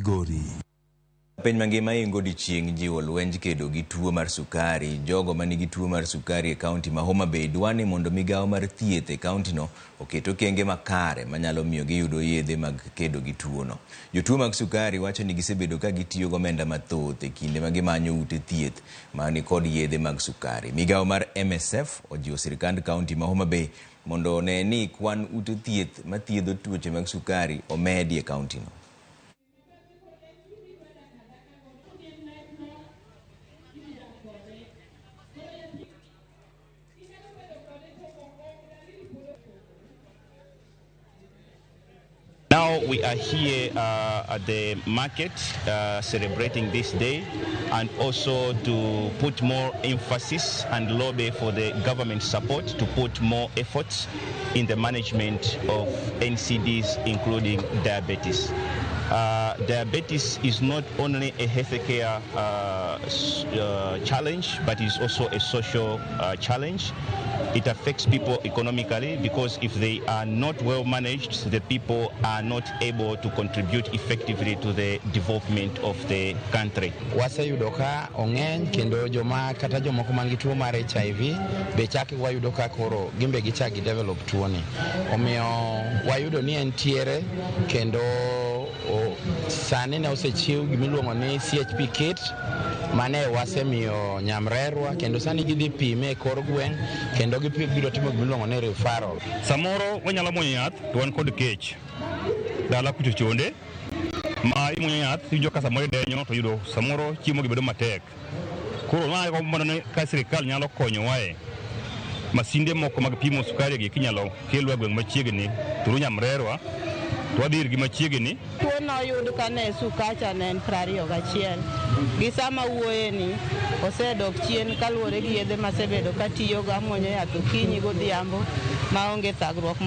Migori. Piny mangima ingo odiechieng' jiwo lwenj kedo gi tuo mar sukari. Jogo manigi tuo mar sukari e kaunti ma Homa Bay dwa ni mondo migawo mar thieth e kauntino oket okenge makare manyalo miyo giyudo yedhe mag kedo gi tuono. Jotuo mag sukari wacho ni gisebedo ka gitiyo gomenda mathoth e kinde ma gimanyo ute thieth mani kod yedhe mag sukari. Migawo mar MSF ojiwo sirkand kaunti ma Homa Bay mondo one ni kwan ute thieth mathiedho tuoche mag sukari omedi e kauntino. Now we are here at the market celebrating this day, and also to put more emphasis and lobby for the government support to put more efforts in the management of NCDs, including diabetes. Diabetes is not only a healthcare challenge, but is also a social challenge. It affects people economically because if they are not well managed, the people are not able to contribute effectively to the development of the country. Waseyudo ka ong'eny kendo joma kata jomoko man gi tuo mar HIV be chak wayudo ka koro gin be gichak gi develop tuoni. Omiyo wayudo ni entiere kendo sani ne osechiw gimiluongo ni CHP kit mane wasemiyo nyamrerwa kendo sani gidhi pime e kor gweng' kendo gibiro timo gimiluongo ni referral. Samoro wanyalo muonyo yath to wan kod kech dala kucho chonde ma imuonyo yath iwinjo ka samoro idenyo to yudo samoro chiemo gi bedo matek. Koro ma mondo ni ka sirikal nyalo konyowae masinde moko mag pimo sukari gi kinyalo kelwa e gweng' machiegni through nyamrerwa to wadhi irgi machiegni. Tuo noyud kane sukacha ne en 21. Gi sama wuoyeni osedok chien kaluwore gi yedhe masebedo katiyogo, amuonyo yath okinyi godhiambo maonge thagruok.